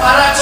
Para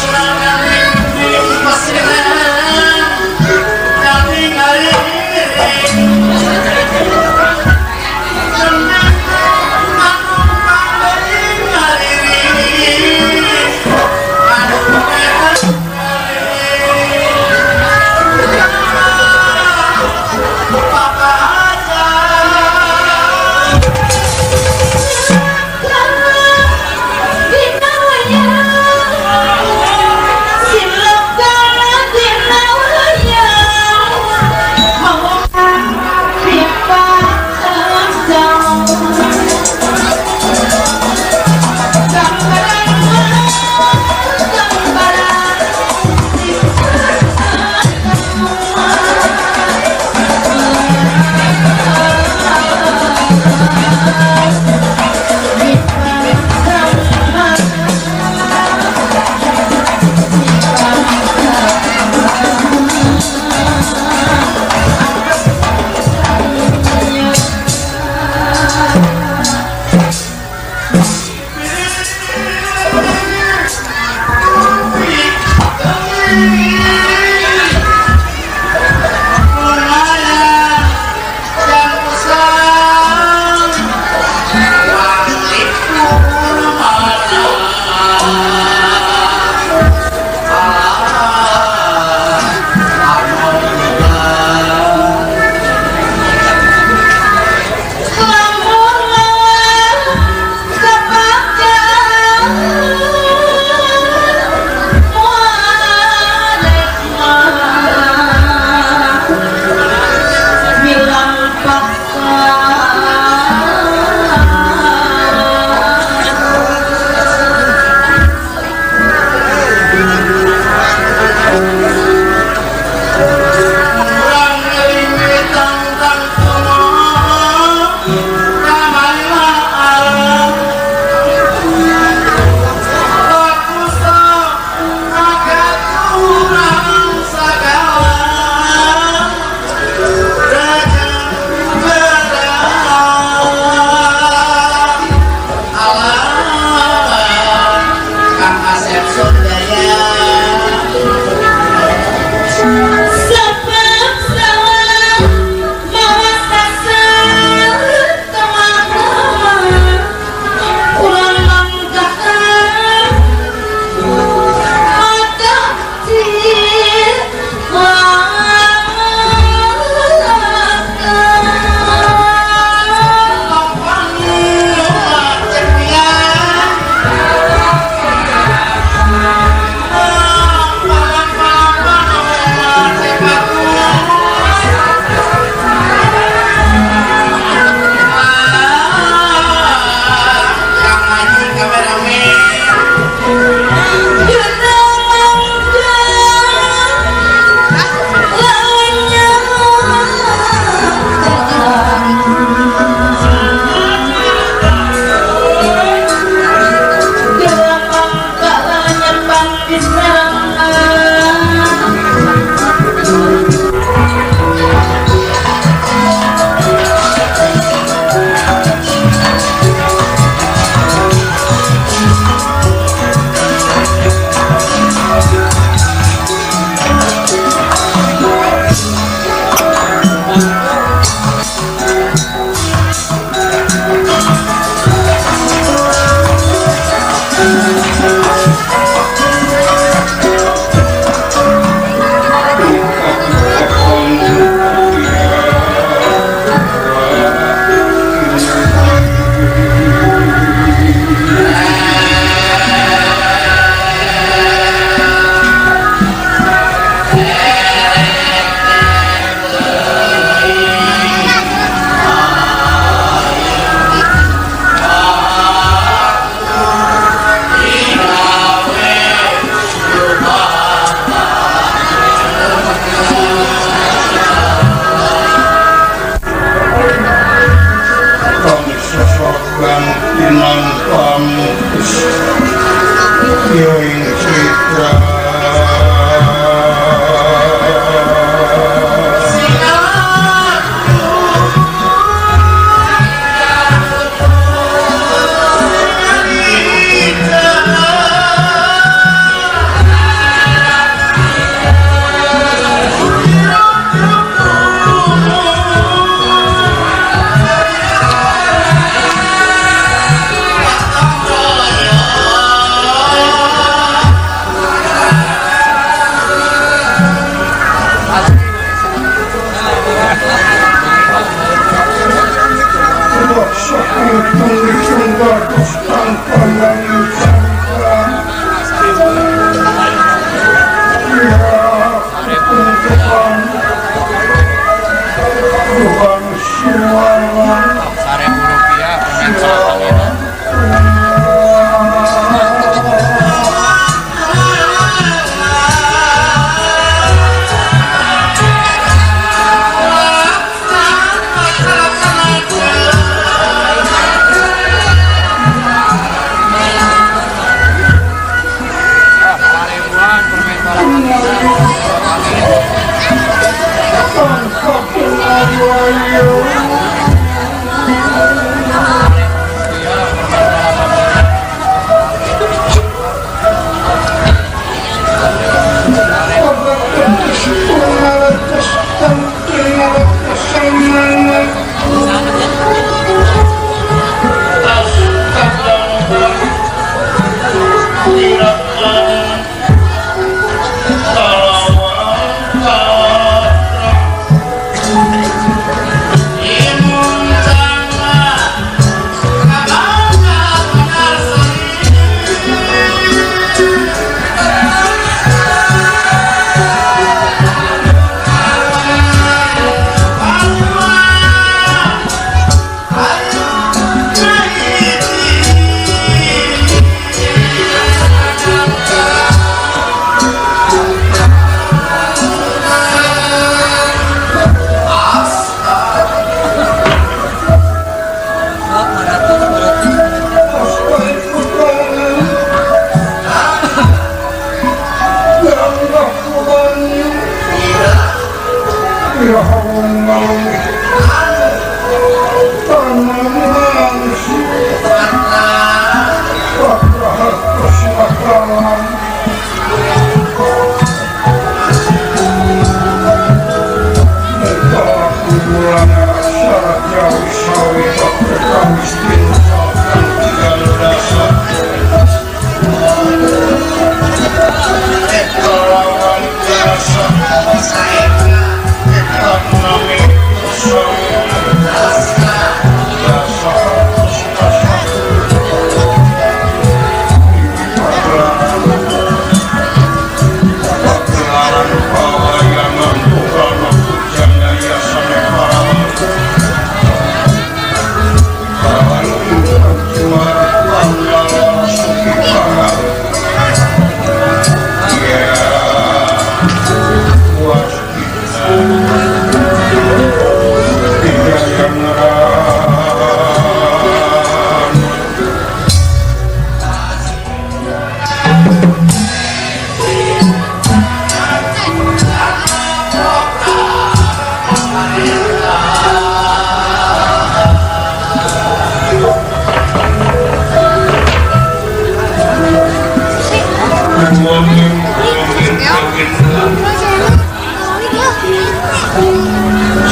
Gantinan pamutus Yoing citra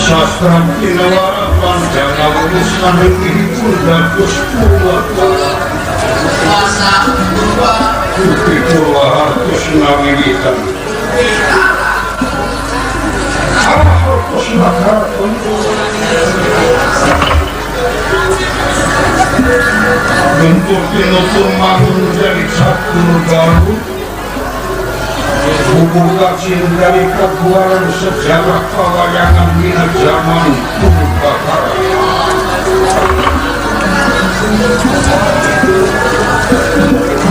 Sastra tinawara panjang sanengipun dados purwa Putri Purwahartos Nawiwitan Hartos Nakarton Bentuk tinutur mangun dari satu galuh Buku kacil dari kebuaran sejarah pewayangan dina zaman Purbakala.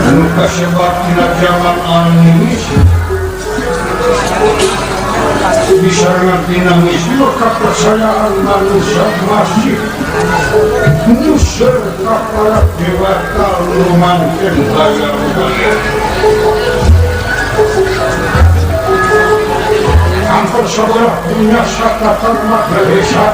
Nu kasebat dina zaman animis. Disarengan tina musibah kepercayaan manusia masih musir para dewata lumangkin bayar bayar. Hampir sebelah punya sata karma desa.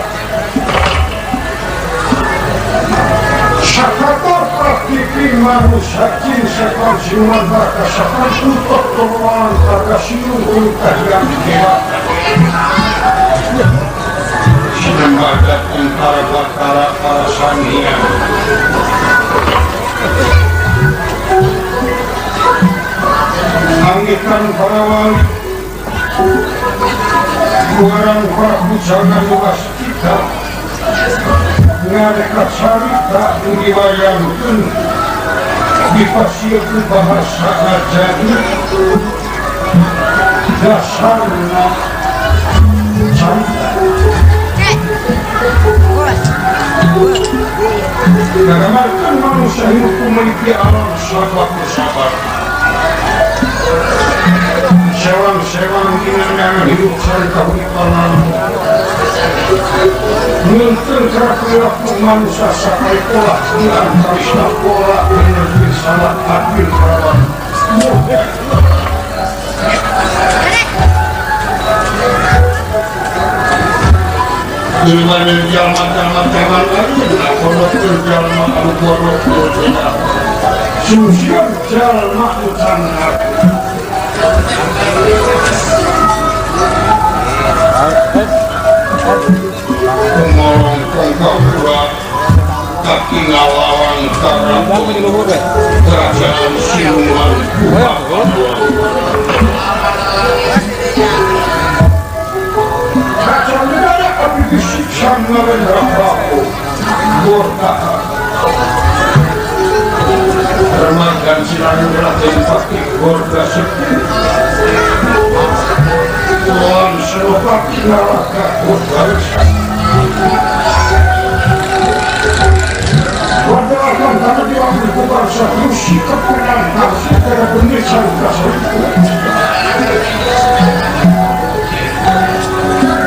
Sakator praktiki manusia cinta konsumen maka sakar untuk tolongan maka siung kahiyang dewata. Sinembaga tentara bakara para sanghyang. Anggitan para wali, buaran para pujana luas kita, ngareka carita diwayangkeun dipasieun bahasa ajani dasarna carita. Nagamarkan manusia hidup memiliki alam sabab sabar. Sewang-sewang inangan hidup sarta kahuripan. Nuntun perilaku manusia sakai pola dengan karisna pola energi salah adil kerawan. Gimana jalma-jalma zaman ayeuna konokeun jalma anu bodoh cenah. Susian jalma nu cangar. Kumolongkong kapura kaki ngalawan karaton kerajaan siluman Kuba. Kerajaan negara kami disiksa Narendra Prabu Gortaha. Remagan silangan Raden Patih Gorda Sepuh Tuan Senopati Naraka Gorda. Warga karena diambil bangsa Rusi kepunan kasih karena pemirsa kasih.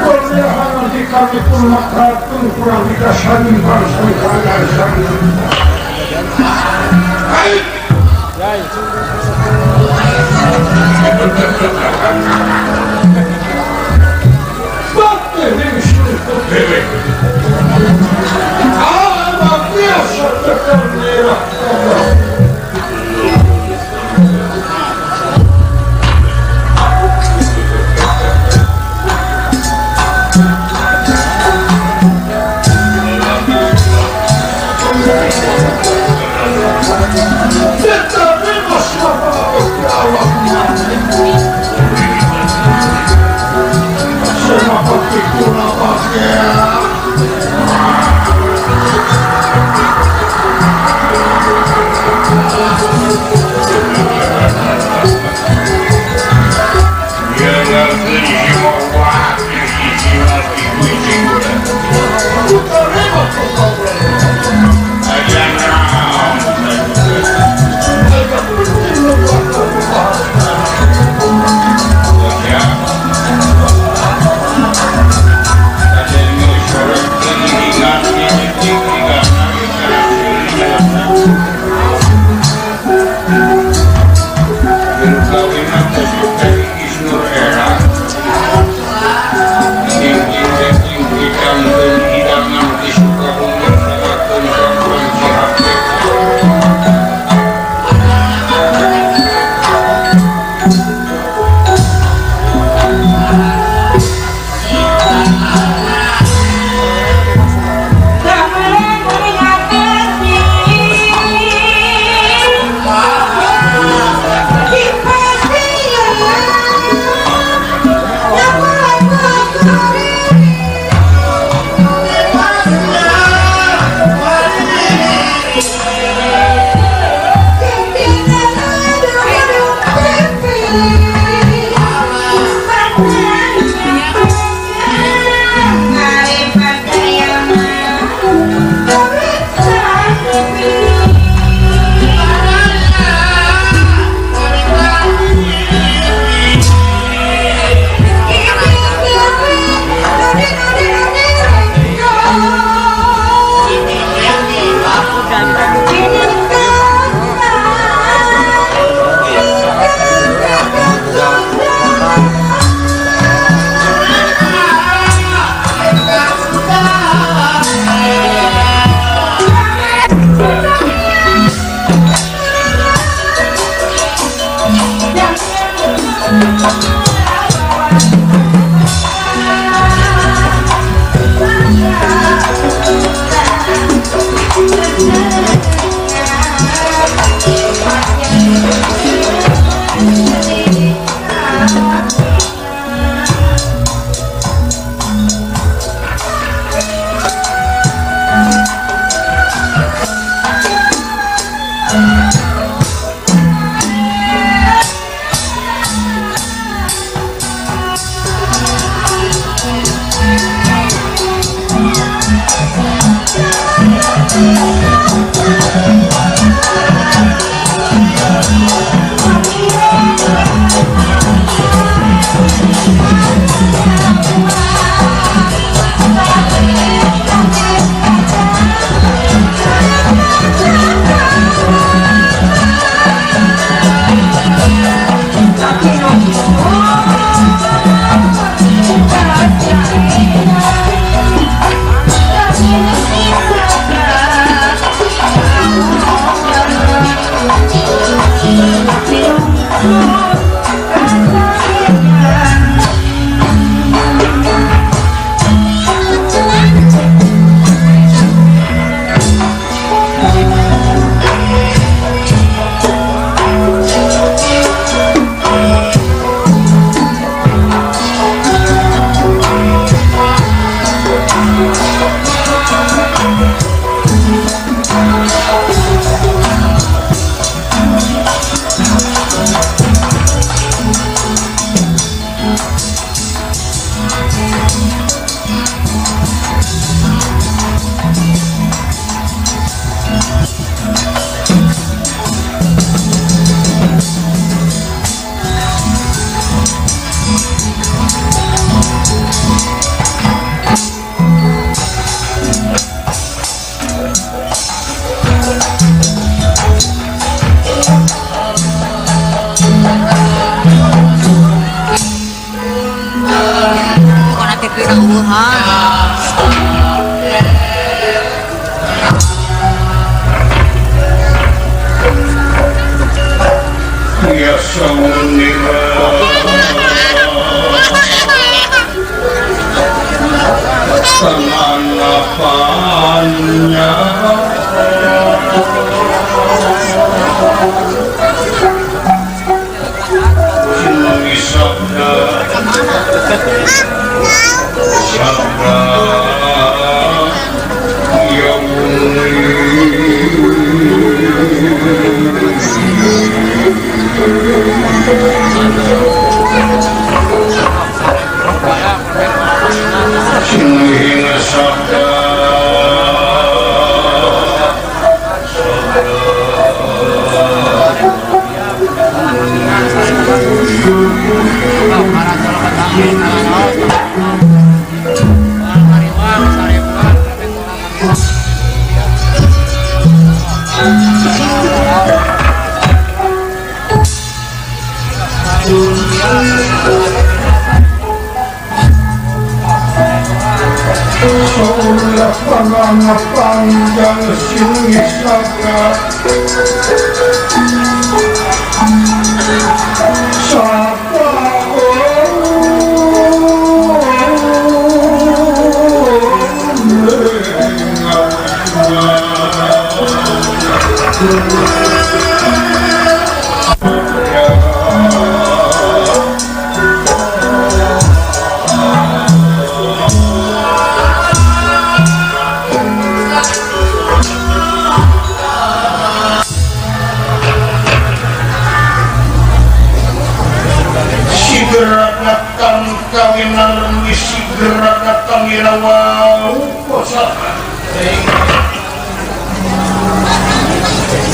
Perlihanan di kami pun makratun kurang dikasani bangsa kalian sana. Hai. Batte ning dewek. Biasa tekan merah.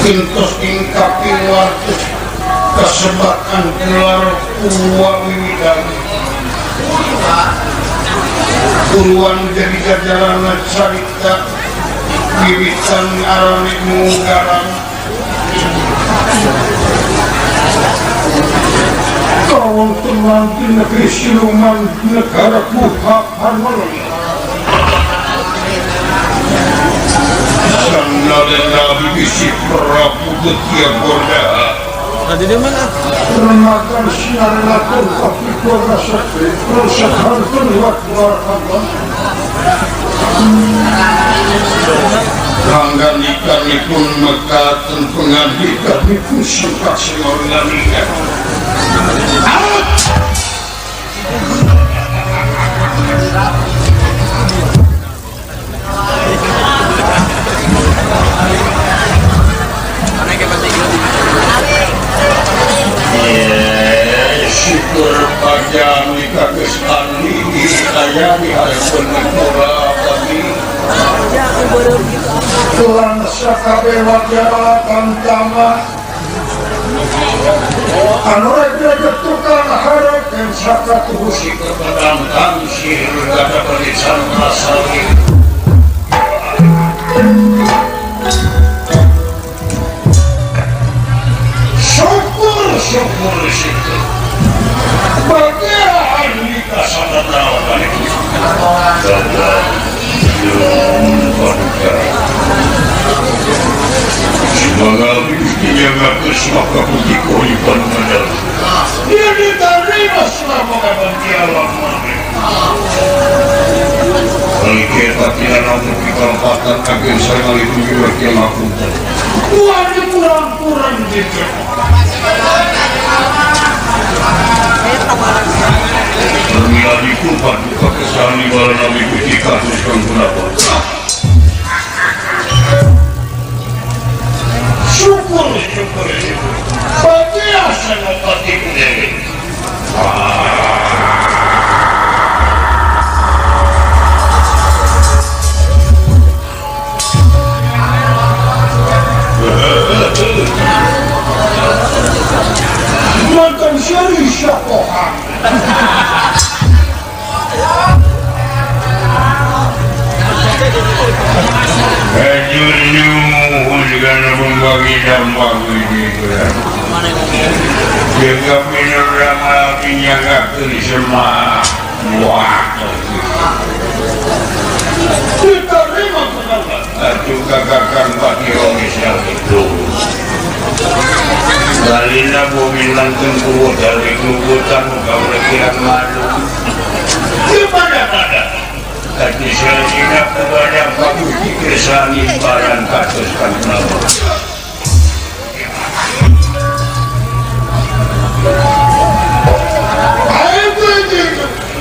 Kintos ing kaping wartus kasebakan gelar kuwa wiwidan puluhan jadi jajaranan carita wiwitan arane munggaran kawontenan di negeri siluman negara Guha Harmoni. Sanalena bisi Prabu Getya Bordaha Ada di mana? Remakan sinar latur kopi kuasa rusak hartun waktu. Pangganikanipun mekaten pengandikanipun suka singorganikan. Syukur pajami kagus andi ayami harapun kula abdi. Tuhan sakabe wajah tantama anu rek tukang harek sakatuhu sikapatan tangsir gada pelisan asali. Syukur syukur syukur bagian kita sangat tahu kali semoga dijaga kesmaka putih kehidupan modal. Dia diterima selama kapan alam mana. Kita tidak namun kita lepaskan akhir saya itu juga lakukan. Tuhan kurang-kurang gitu. Miladiku paduka kesani bala nabi Gusti kasus kang punapa. Syukur syukur syukur. Bagia senopati dewi. Mantan syari syakohan. Jaga minum ramal pinjaga semua diterima juga kakang pati Romisal itu Lalina bumi lantung kuwo dari kubutan muka berkira malu di mana-mana tadi saya kepada Pak Kersani barang kasus kantor.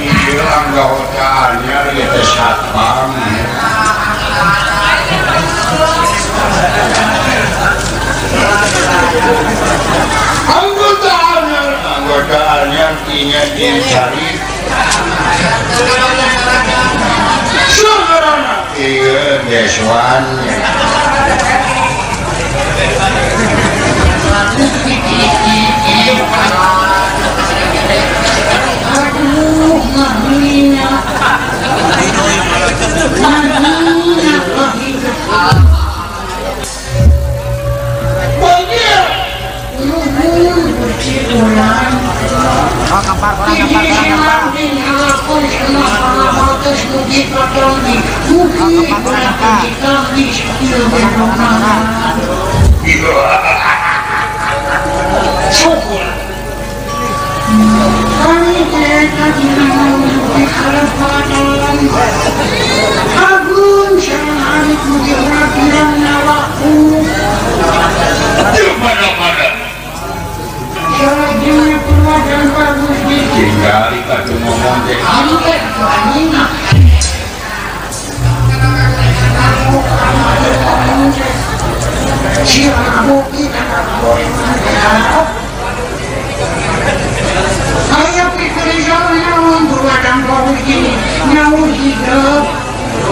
Iya anggotaannya itu satpam. Anggotaannya artinya dicari. Iya desuan. Syukur. Tinggal kadu ngomong deh.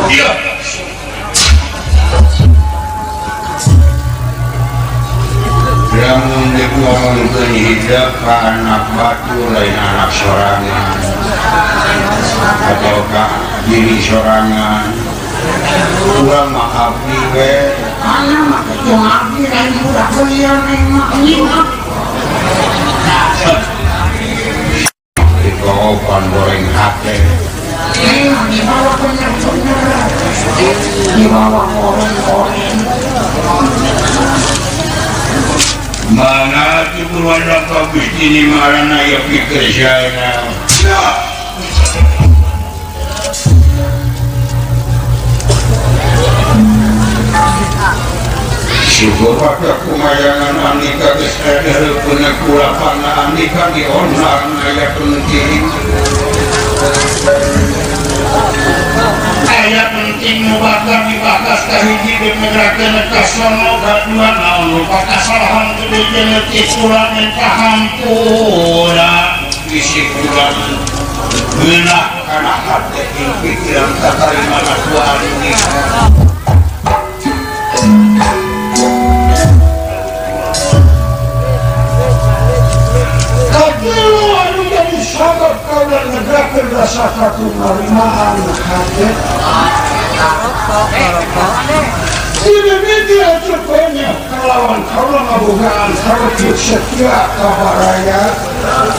Iya. Lamun ngomongkeun hidup ka anak batu lain anak sorangan atau ka diri sorangan urang mah abdi we anak mah abdi lain budak kuliah lain mah nyimak dikopan goreng hate dibawa bener-bener dibawa goreng-goreng mana Atuh purwada ka Gusti Nimarana ya pikir saya. Syukur pada kumayangan andika geus aya kulapan andika dionang aya penting. Aya penting nu bakal dibakas ka hiji dimegrakeun ka sono kadua naon rupa kasalahan gede jeung ti kula minta hampura bisi kula ngeunah kana hate jeung pikiran katarima ku andika. Sabab kaulah negerakeun rasa katunarimaan hate. Tidak media cepatnya kalawan kaulah ngabogaan hareupeut setia ka baraya.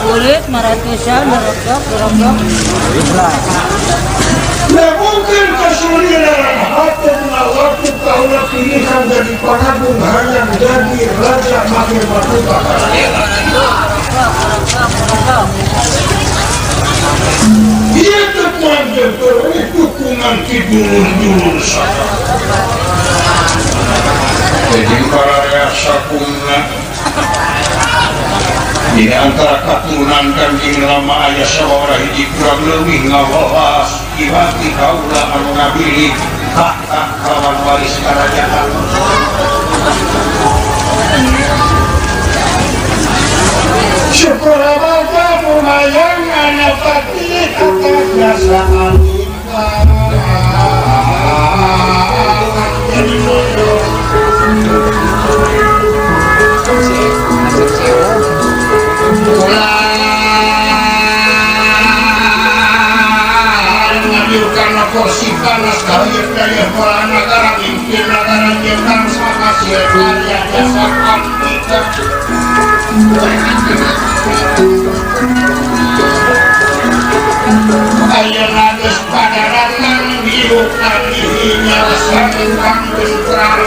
Kulit maratusan merokok merokok. Nah mungkin kesulitan hati waktu kaulah pilihan jadi panagung hanya menjadi raja makin matuka. Ia tepuan jempol dukungan kidulur-dulur sana. Jadi para sakumna di antara katurunan Kanjeng Rama aya sawarah hiji kurang leuwih ngawawas ibati kaula anu ngabilih tahta kawan waris karajaan. Syukur aja lumayan anapati atas jasa andika. Jadi bodoh. Ngajukan kursi panas kalian dari pola negara impian negara jengkang sama hasil karya jasa andika. Ayeuna geus padarangan hirup dihinya sangkang bentral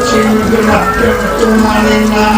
sing genah tumanina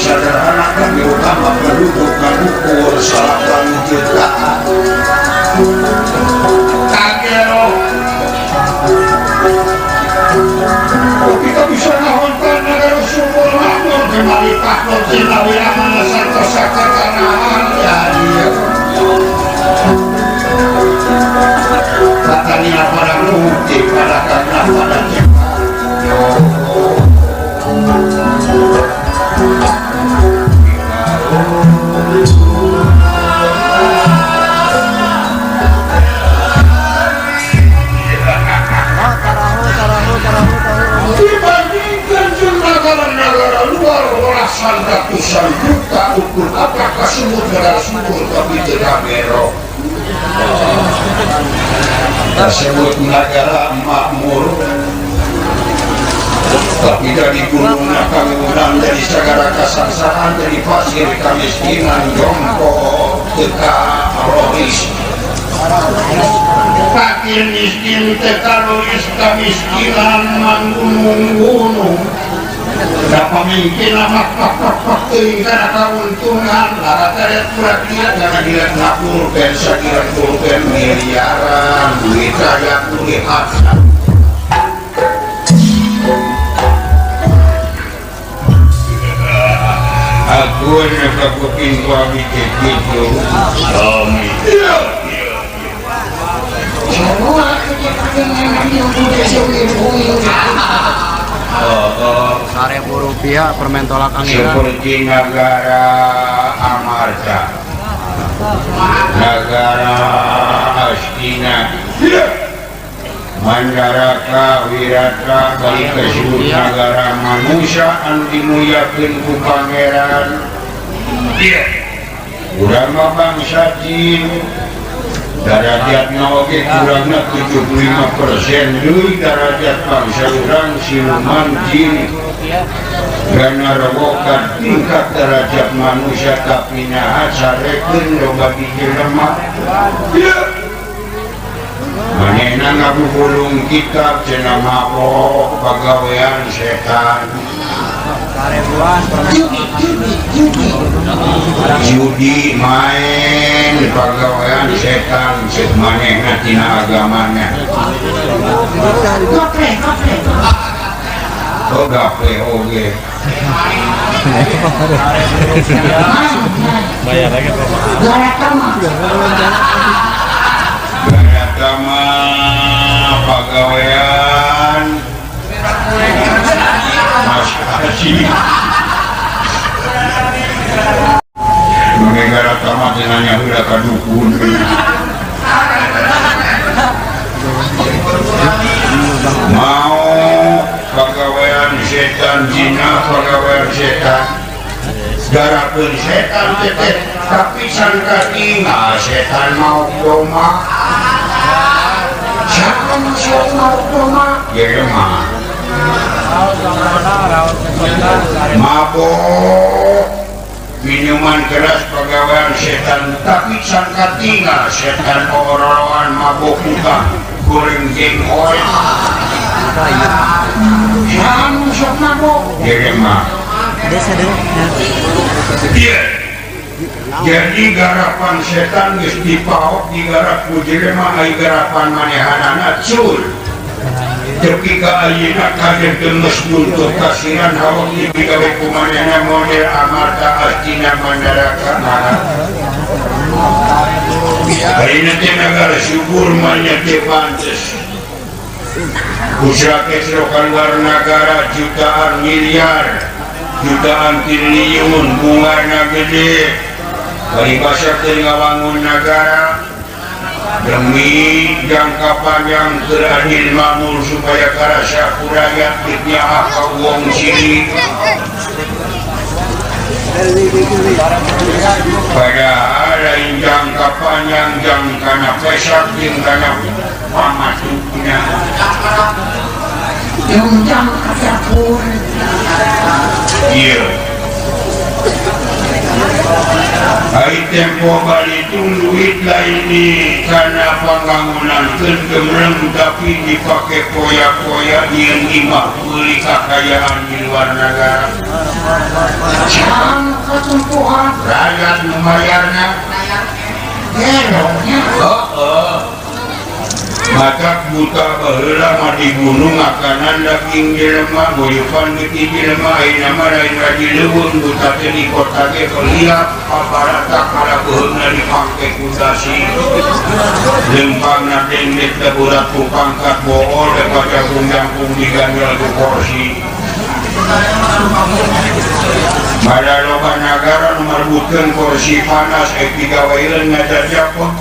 Sederhana tapi utama penduduk mengukur 8 juta. Kagero kita bisa ngahonkan negara syukur makmur kembali takut jinawi amanah santosa ketanahan ya dia. Katanya pada muti pada karena pada cepat. Dibandingkan jumlah negara luar belasan ratusan juta ukur apakah semut negara subur tapi tidak merok tersebut negara makmur tapi dari gunung kangunan dari segala kesangsaraan dari pasir kemiskinan jongkok teka rohis fakir miskin teka rohis kemiskinan manggunung-gunung dapat mungkin amat teuing kana kauntungan lara teret kurang dia karena dia pulpen sakira pulpen miliaran duit raya kulihat. Aku nakakutin ko ang gitu. Amin. Oh, Rp1.000 permen tolak angin. Seperti negara Amarta, negara Astina, Mandaraka, Wirata, balik ke seluruh negara manusia anu dimuliakeun ku pangeran. Urang mah bangsa jin, darajatna oge kurangna 75% deui darajat bangsa urang siluman jin. Karena robokan tingkat derajat manusia tapi naha sarekeun loba di jelema. Manehna ngabubulung kitab cenah mabok pagawean setan. Judi main pagawean setan cek manehna tina agamana. Oh gape oge. Bayar lagi Garatama pagawean Mas Haji. Garatama cenah heula ka dukun. Mau pagawean setan zina pagawean setan garapeun setan teteh tapi sangka tinggal setan mau doma siapa manusia mau doma jelema mabok minuman keras pagawean setan tapi sangka tinggal setan oroloan mabok hutang goreng jengkol. Jadi garapan setan geus dipaok digarap ku jelema ai garapan manehanana cul. Tepi ka ayeuna kader geus buntut kasiran hawak digawe ku manehna model Amarta Astina Mandaraka. Ayeuna teh nagara subur mah nya teh pantes. Usaha kesro keluar negara jutaan miliar, jutaan triliun bungana gede. Paribasa keur ngabangun nagara demi jangka panjang keur adil makmur supaya karasa ku rakyat nyaah ka wong sini. Padahal lain jangka panjang jangkana pesak jeung kana pamasukna. Diundang ke dapur. Iya. Ai tempo balitung duit lain di karena pembangunan gemreng tapi dipakai poya-poya yang imah beli kekayaan di luar negara. Jangan ketumpuhan. Rakyat membayarnya. Gelongnya. Oh. Maka buta baheula mah di gunung makanan daging jelema goyupan geuti jelema ayeuna mah lain radi leuweung buta teh di kota ge keliap pabarata kana beuheungna dipake ku dasi lempangna dendek da burat ku pangkat bool da pajangkung-jangkung digandel ku kursi. Pada loba nagara nu marebutkeun kursi panas ek digaweun ngajajapot.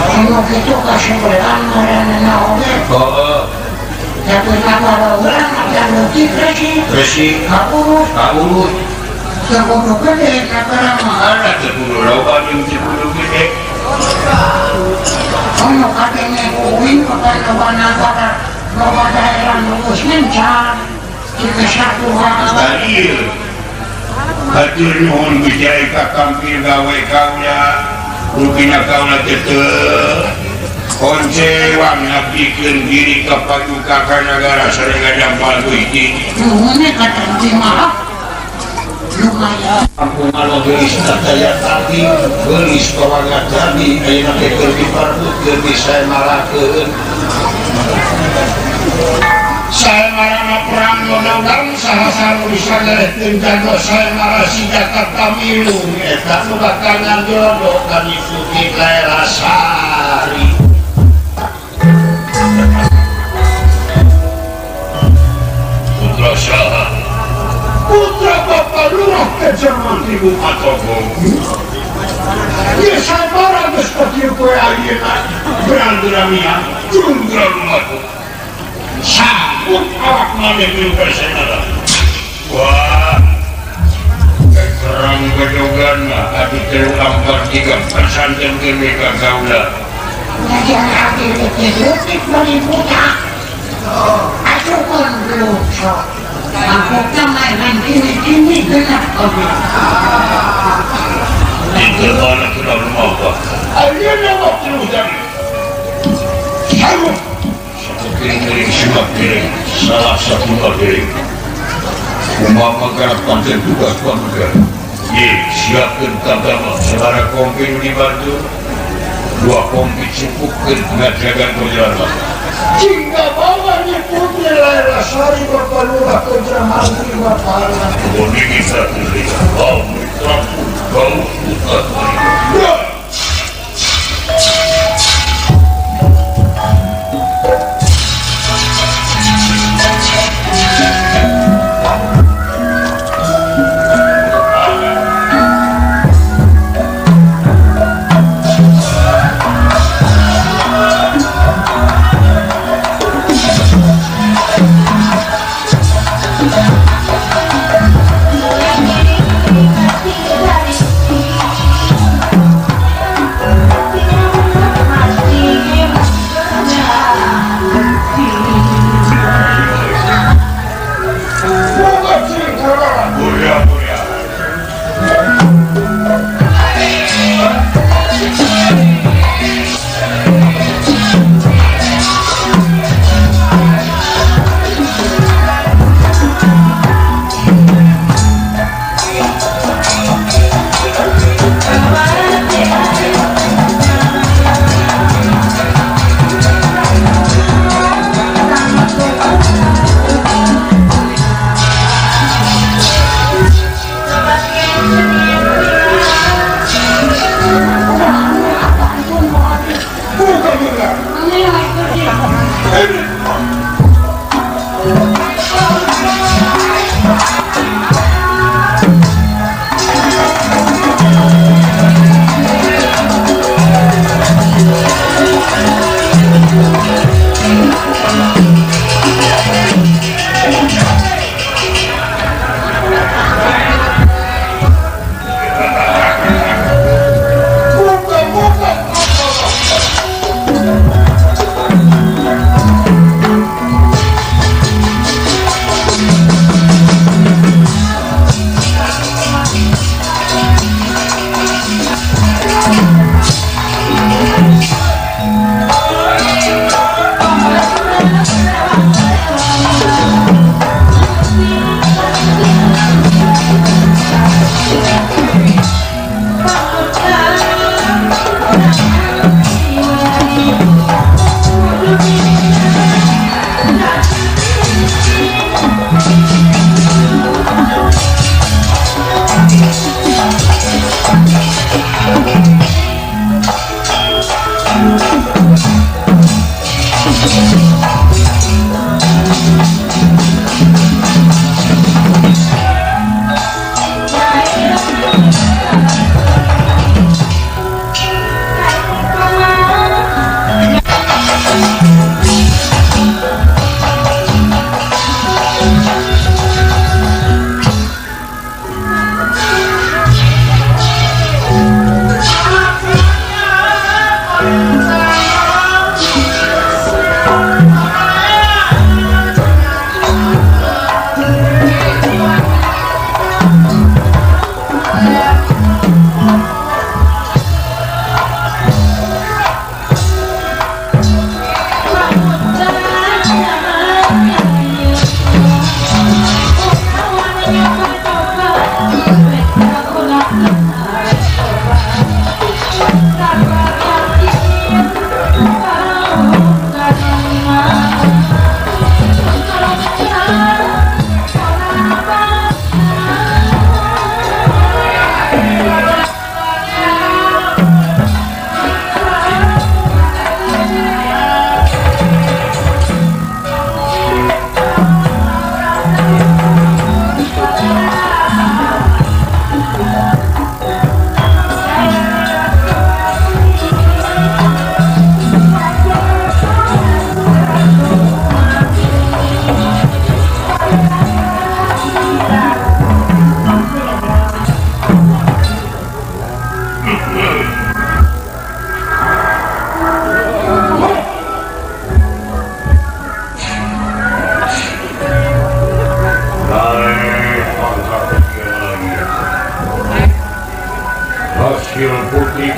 Kalau gitu kesebelan marana oge. Heeh. Tapi nagara urang ada leutik resi. Resi kaurut. Kaurut. Teu kudu gede nagara mah. Ada teu kudu loba jeung teu kudu gede. Komo kadenge uing ka loba nagara, loba daerah nu geus mencar. Kesatuan. Ieu. Hatur nuhun Gusti ka kampir gawe kaula. Rupina kaula teu koncewang ngabdikeun diri ka paduka ka nagara sareng dampal Gusti. Nuhunna ka mah lumayan. Kampung anu geulis taya tadi, geulis kawarga tadi ayeuna teh keur diparbut keur disaemarakeun. Saemarana perang undang saha-saha nu bisa ngarehkeun jago saemara si Jakarta milung eta nu bakal ngangjodoh ka Nyi Putih Laelasari. Zaman ibu patokong. Ya sabar geus kieu poe ayeuna berang-beramian junggrang matu. Sanggup awak maneh milu kasenara. Wah. Kerang gedogan mah adi telu ampat tiga persanten kene ka kaula. Najan abdi leutik bari budak. Asukeun gelut sok. Mangkukna mainan kini-kini genap oge. Itu mana sudah rumah ayeuna waktu dari sanggup satu piring simak piring salah satu piring umpama garap pancen tugas panuga ye siapkeun kagama sabaraha kompi nu dibantu dua kompi cukupkeun ngajagan perjalanan jika bawa ni putri Laila Sari Bapak Lurah Putra Mantri Bapak Bonini satu lima bau terapu bau putar.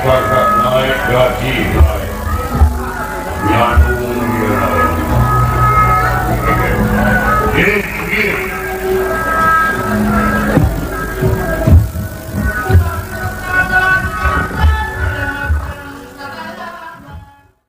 pangkat naik, gaji naik. Nyandung dia naik.